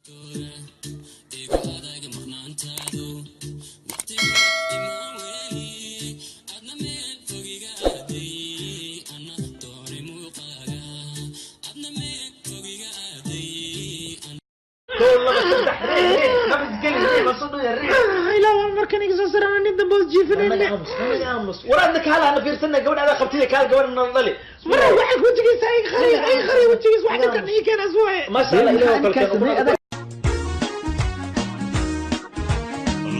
Igu adag maqnaantaadu waqtiga imaan weli adna meel fogiga aaday ana doonay muuqaaga adna meel fogiga aaday. Kow, laba, saddex, riix, riix, nafis geli, riix, ma soo dhaya, riix. Ilaa waan markan iga soo sarana nin dambe os jiifanayne. Aamus, naga aamus. War adna kaala hana fiirsana, gabadha adaa qabtida, kaal gabadha nala dhali. Mara waxay wejigiisa iga qari, iga qari wejigiisa, wax dhibkan ii keenaas waaye. Maasha Allah, ilaah oo kale keen.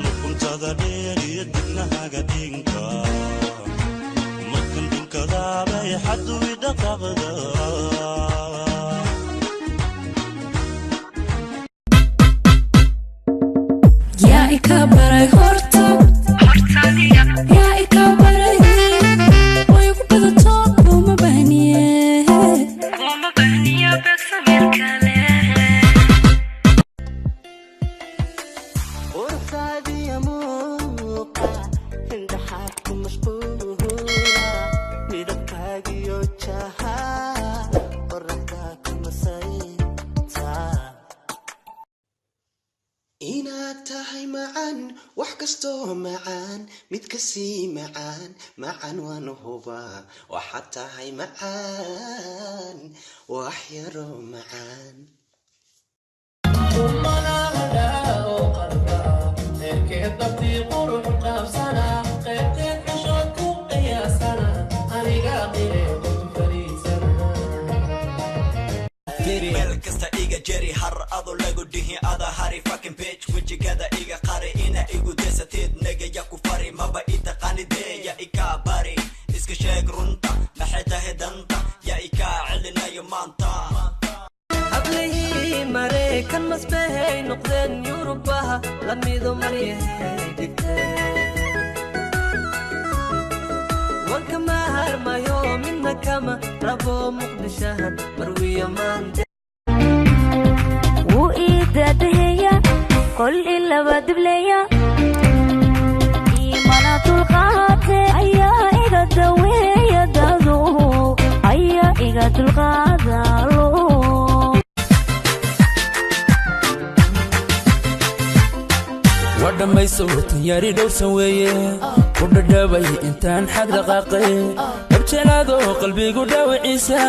Luquntada dheer iyo dibnahaga dhinka markan dhunkadaabay xaddu idhaqaqda. Yaa ika baray horta, yaa ika baray, way ku badato, kuma bahniye. Quruxdaadiya muuqa indhaxaad ku mashquula, midabkaagiyo jaha qoraxdaa ku masayta. Inaad tahay macaan, wax kastoo macaan mid kasii macaan, macaan waan hubaa. Waxaad tahay macaan, wax yaroo macaan. Meel kasta iga jeri har ado lagu dhihin ada hari fucking bitch, wejigada iga qari ina igu desatid nagaya ku fari maba i taqaanidee ya ikaa bari iska sheeg runta maxay tahay danta ya ikaa celinayo maanta. Hablihii Maraykan masbahay noqdeen, Yurubaha lamido maryahay dhigteen, wanka ma harmayo midna kama rabo Muqdishahan marwiyo maante. Wuu ii daadaheeya qol i laba dibleeya imana dulqaate ayaa iga daweeya dado ayaa iga dulqaadalo. Waa dhammayso tanyaari dhowrsan weeye ku dhadhaabay intaan xag dhaqaaqay dhabjelaado qalbigu dhaawiciisa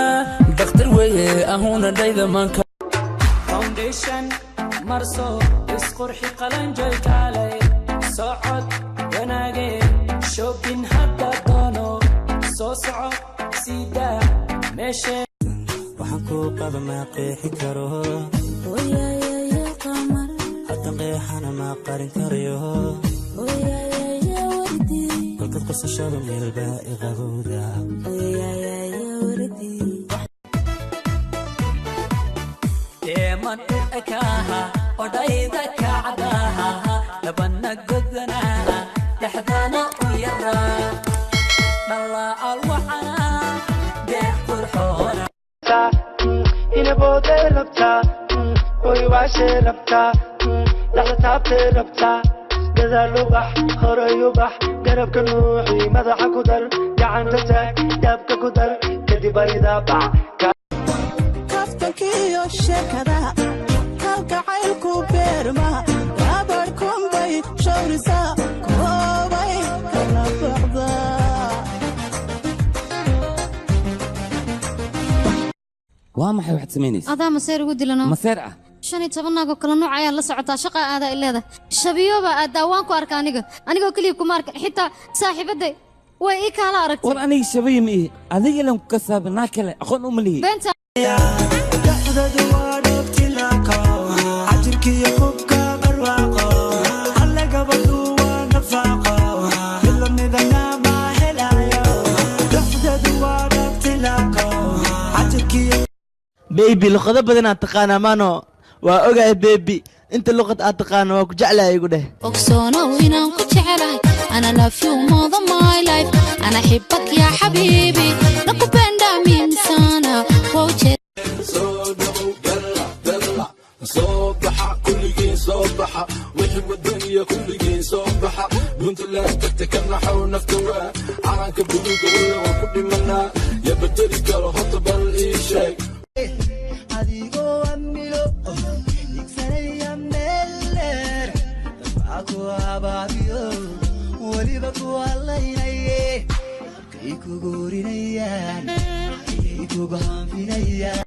dhakhtar weeye ahuuna dhayda maanka. Foundation marso, isqurxi, qalanjoy, kaalay socod wanaage, shopping hadda doono, soo soco siidaa meeshe. Waxaan kuu qaba maa qeexi karo, haddan qeexana maa qarin karayo. Kolkad qosashada meelbaa i qabowda. Deeman u ekaaha odhayda kacdaha labana godanaha dhexdana u yaraa dhalaal wacanaa deeq qurxoona. Inaboodee rabtaa, oy waashee rabtaa, dhexda taabtee rabtaa, gadaal u bax, horay u bax, garabka nuuxi, madaxa ku dar, gacanta taag, daabka ku dar, kadib aridaa bac. Kaftankiyo sheekada kalgacaylku beerma gabadh kunbay shawrisaa koobay kala baxdaa. Waa maxay waxaad samaynaysa? Adaa maseer ugu dilano. Maseer ah? 15 naagoo kala nooc ayaa la socotaa, shaqa aadaa i leedahay, shabiyoba aadaa waan ku arka aniga, anigoo keliya kuma arka, xitaa saaxiibaday way ii kaala aragtay. War aniga shabayi ma ihi, adiga ilan ku kasaaba naa kale aqoon uma lihi. Beenta. Dhexdadu waa dhoobtilaaqo, cajirkiyo hubka barwaaqo, alle gabadhu waa nafaaqo, mid lamidana ma helayo. Dhexdadu waa dhoobtilaaqo, cajirkiyo. Baby, luqado badan aad taqaanaa maano, waa ogahay baby, inta luqad aad taqaano waa ku jeclahay, igu dheh. Ogsoonow inaan ku jecelahay, ana love you more than my life, ana xibak yaa xabiibi, nakupenda mimi sana wauche. Soo dhawow galla galla, soo baxa kulligiin, soo baxa wixii wadaniya kulligiin, soo baxa Puntland tagta ka naxow nafta waa calanka buluuga walla waan ku dhimanaa, ya bedeli karo horta bal ii sheeg. Adigoo amilo igsanay. Ku abaabiyo weliba ku hallaynaye, kay kugu urinayaan, ayay kugu hanfinayaan.